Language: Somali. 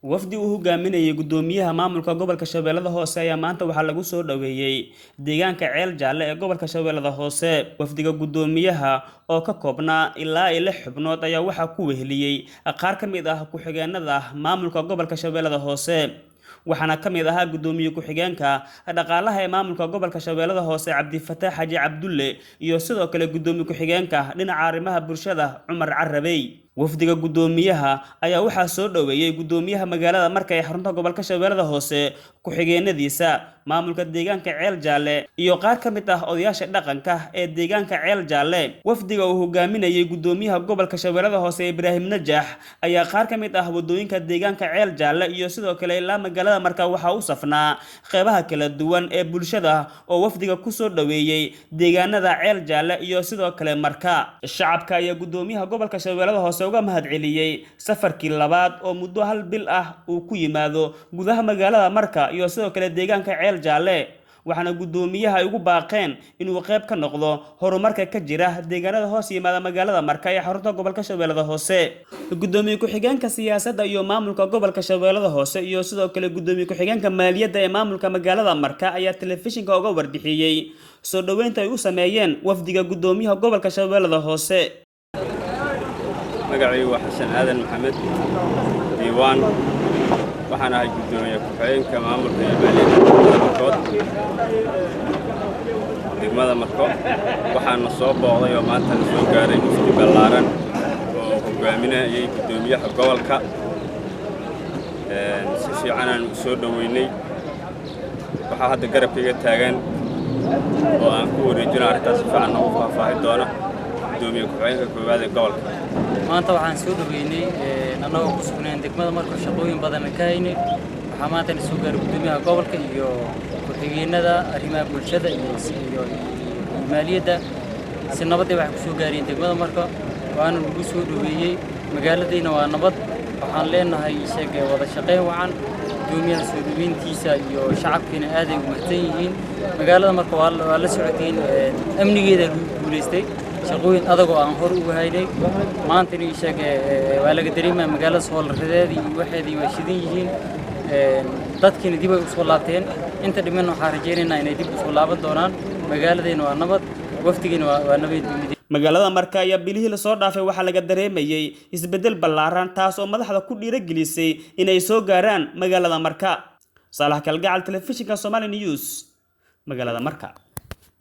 Wafdi uu hogaaminayay gudoomiyaha maamulka gobolka Shabeellada Hoose ayaa maanta waxaa lagu soo dhoweeyay deegaanka Ceel Jaalle ee gobolka Shabeellada Hoose. Wafdiga gudoomiyaha oo ka koobnaa ilaa lix xubnood ayaa waxaa ku weheliyay qaar ka mid ah ku-xigeenada maamulka gobolka Shabeellada Hoose, waxaana ka mid ahaa gudoomiye ku-xigeenka dhaqaalaha ee maamulka gobolka Shabeellada Hoose, Cabdifataax Xaaji Cabdulle, iyo sidoo kale gudoomiye ku-xigeenka dhinaca arrimaha bulshada, Cumar Carabey. Wafdiga gudoomiyaha ayaa waxaa soo dhoweeyay gudoomiyaha magaalada Marka ee xarunta gobolka Shabeellada Hoose, ku-xigeenadiisa, maamulka deegaanka Ceel Jaalle iyo qaar ka mid ah odayaasha dhaqanka ee deegaanka Ceel Jaalle. Wafdiga uu hogaaminayay gudoomiyaha gobolka Shabeellada Hoose, Ibraahim Najax, ayaa qaar ka mid ah wadooyinka deegaanka Ceel Jaalle iyo sidoo kale ilaa magaalada Marka waxaa u safnaa qeybaha kala duwan ee bulshada oo wafdiga ku soo dhoweeyay deegaanada Ceel Jaalle iyo sidoo kale Marka. Shacabka ayaa gudoomiyaha gobolka Shabeellada Hoose uga mahadceliyey safarkii labaad oo muddo hal bil ah uu ku yimaado gudaha magaalada Marka iyo sidoo kale deegaanka Ceel Jaalle, waxaana gudoomiyaha ay ugu baaqeen inuu qayb ka noqdo horumarka ka jira deegaanada hoos yimaada magaalada Marka ee xarunta gobolka Shabeellada Hoose. Gudoomiye ku-xigeenka siyaasadda iyo maamulka gobolka Shabeellada Hoose iyo sidoo kale gudoomiye ku-xigeenka maaliyadda ee maamulka magaalada Marka ayaa telefishinka uga warbixiyey soo dhoweynta ay u sameeyeen wafdiga gudoomiyaha gobolka Shabeellada Hoose. Magacaygu waa Xasan Aadan Maxamed Diiwaan. Waxaan ahay guddoomiye ku-xigeenka maamulka iyo maaliyadda degmada Markood, degmada Marko. Waxaana soo booqday oo maanta na soo gaaray mufti ballaaran oo hogaaminayay guddoomiyaha gobolka. Si fiicanaan u soo dhoweynay. Waxaa hadda garabkayga taagan oo aan ku wareejino arrintaas si fiican noogu faahfaahin doona guddoomiye ku-xigeenka koowaad ee gobolka. Maanta waxaan soo dhoweynay, annagoo ku sugnayn degmada Marko, shaqooyin badan ka haynay, waxaa maanta na soo gaaray guddoomiyaha gobolka iyo ku-xigeenada arrimaha bulshada iyo maaliyadda. Si nabadday waxay ku soo gaareen degmada Marko, waana lagu soo dhoweeyey. Magaaladiina waa nabad. Waxaan leenahay sheeg wada shaqayn wacan. Guddoomiyaha soo dhoweyntiisa iyo shacabkiina aaday u mahadsan yihiin. Magaalada Marka waa la socotiin, amnigeeda lagu guulaystay shaqooyin adag oo aan hor uga haynay. Maantana ii sheeg waa laga dareemaya magaalada soolaradeedii iyo waxeedii waa shidan yihiin. Dadkiina dib ay usoo laabteen. Inta dhiman waxaan rajaynaynaa inay dib usoo laaban doonaan. Magaaladeena waa nabad, wafdigiina waa nabad. Magaalada Marka ayaa bilihii lasoo dhaafay waxaa laga dareemayay isbeddel ballaaran, taas oo madaxda ku dhiiragelisay inay soo gaaraan magaalada Marka. Saalax Kalgacal, telefishinka Somali News, magaalada Marka.